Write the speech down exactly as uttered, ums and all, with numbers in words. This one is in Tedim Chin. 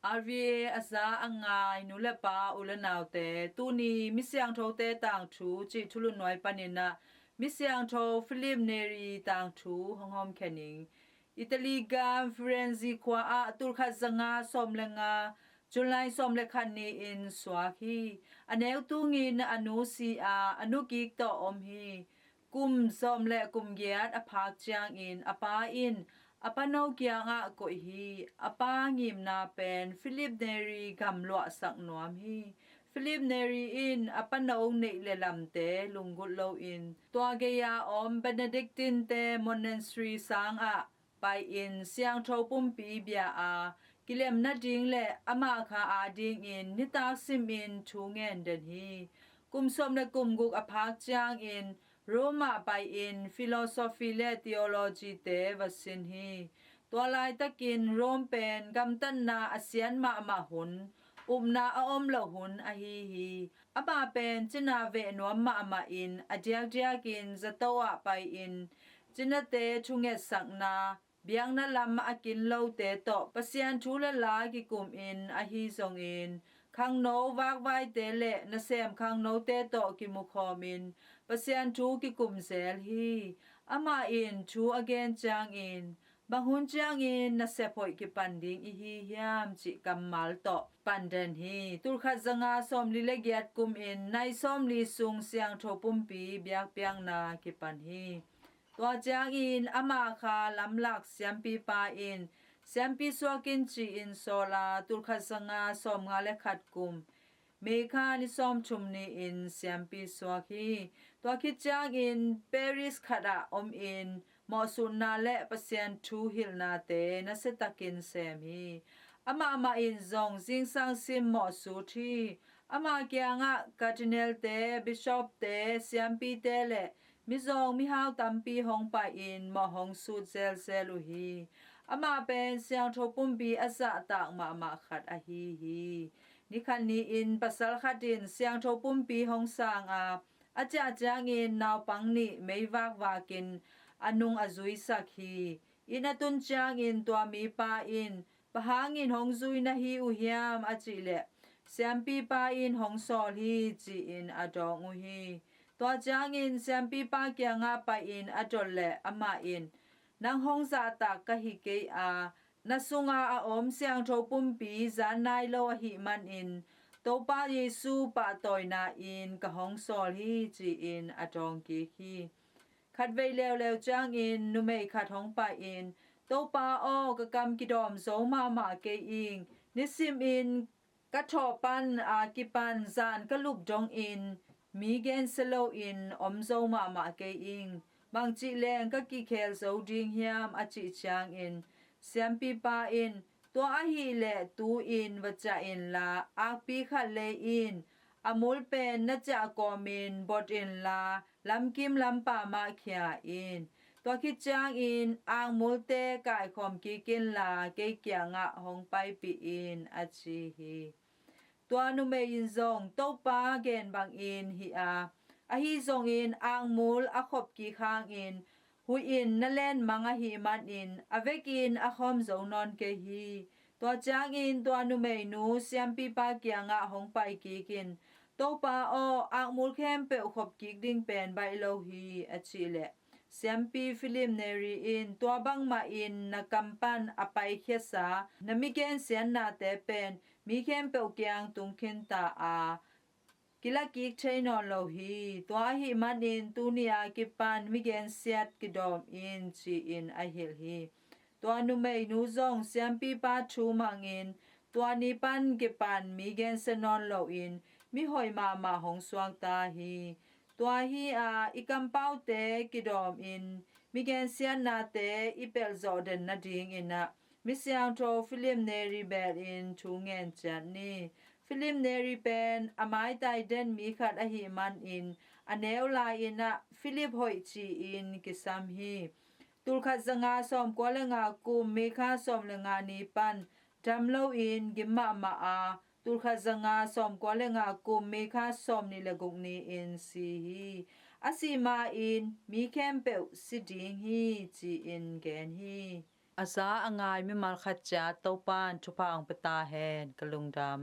RVA a za a ngai nu le pa u le naute, tuni Misiangthote Tangthu cih thulutnuai panin ah Misiangtho Philip Neri tangthu hong hawmkhia ning. Italy gam Firenze khua ah tulkhat zanga sawm le nga, July sawm le khat ni-in suak hi. A neu tungin a nu si a, a nu kik tawh om hi. Kum sawm le kum giat a phak ciangin a pa in a pano kiangah koih hi. A pa ngimna pen Philip Neri gamluahsak nuam hi. Philip Neri in a pano neih le lamte lunggulh loin tua gei-a om Benedictine-te monastery sangah pai-in siangtho pumpi bia a, kilem nading le amah kha adingin nitak simin thu ngen den hi. Kum sawm le kum guk a phak ciangin Rome ah pai-in philosophy le theology-te va sin hi. Tua laitakin Rome pen gamtatna a sian mahmah hun, upna a om loh hun ahi hi. Amah pen cina veh nuam mahmah in a diakdiakin zato ah pai-in cinate thungetsakna, biakna lam a kin lote tawh Pasian thu le la kikumin ahi zongin, khangno vakvaite le nasem khangnote tawh kimukhawmin Pasian thu kikum zel hi. Amah in thu a gen ciangin, bang hun ciangin nasep hoih kipan ding i hi hiam cih kammal tawh pan den hi. Tulkhat zanga sawmli le giat kumin nai sawmli sung siangtho pumpi biakpiakna kipan hi. Tua ciangin ama kha lamlak siampipa in siampi suakin ci-in sawl a, tulkhat zanga sawmnga le khat kum May kha ni sawmthum ni-in siampi suak hi. Tua khit ciangin Paris khatah omin mawhsutna le Pasian thu hilhnate nasiatakin sem hi. Amah mah in zong zingsang sim mawhsut hi. Ama kiangah cardinal-te, bishop-te, siampite le mizawng mihau tampi hong pai-in mawh hong sut zelzel uh hi. Amah pen siangtho pumpi a zahtak mahmah khat ahi hi. Nikhat ni-in pasal khat in siangtho pumpi hong sang a, a ciah ciangin naupang nih meivak vakin a nung a zuisak hi. Inn a tun ciangin tua mipa in, bang hangin hong zui na hi uh hiam a cih leh, siampipa in hong sawl hi ci-in a dawng uh hi. Tua ciangin siampipa kiangah pai-in a dot leh amah in, nang hong zahtak ka hi kei a, na sunga a om siangtho pumpi zan nai lo ahih manin Topa Jesu pahtawina in ka hong sawl hi ci-in a dawng kik hi. Khatvei leuleu ciangin numei khat hong pai-in, Topa aw, ka kam kidawm zo mahmah kei ing, nisimin ka thawh pan a kipan zan ka lup dongin mi gensia loin om zo mahmah kei ing, bangcih leng ka kikhel zo ding hiam a cih ciangin, siampipa in, tua ahih leh tu-in va ciah inla, akpi khat lei in, a mul pen na ciah kawmin bot inla, lamkim lampa mah khia in. Tua khit ciangin akmulte kaikhawm kik inla, kei kiangah hong paipih in a ci hi. Tua numei in zong Topa gen bangin hi a, ahi zongin akmul a khop kik hangin huih in na len mang ahih manin a vekin a khawm zo nawn kei hi. Tua ciangin tua numeinu siampipa kiangah hong pai kikin, Topa aw, akmul khempeuh khop kik ding pen baih lo hi a cih leh, siampi Philip Neri in, tua bangmah in na kam pan a paikhiasa na mi gensiatnate pen mi khempeuh kiang tung khinta a, kila kik thei nawn lo hi. Tua ahih manin tuni a kipan mi gensiat kidawm in ci-in a hilh hi. Tua numeinu zong siampipa thu mangin tua ni pan kipan mi gensia nawn loin mi hoih mahmah hong suakta hi. Tua hi a, i kampaute kidawmin mi gensiatnate i pelh zawh den nadingin ah mi siangtho Philip Neri belin thu ngen ciat ni. Philip Neri pen a maitai den mi khat ahih manin a neu lai-in ah Philip Hoih ci-in kisam hi. Tulkhat zanga sawmkua le nga kum May kha sawm le nga ni pan dam loin gim mahmah a, tulkhat zanga sawmkua le nga kum May kha sawmnih le guk ni-in si hi. A sih ma-in mi khempeuh si ding hi ci-in gen hi. A za a ngai mimal khat ciat Topa'n thupha hong pia ta hen. Ka lungdam.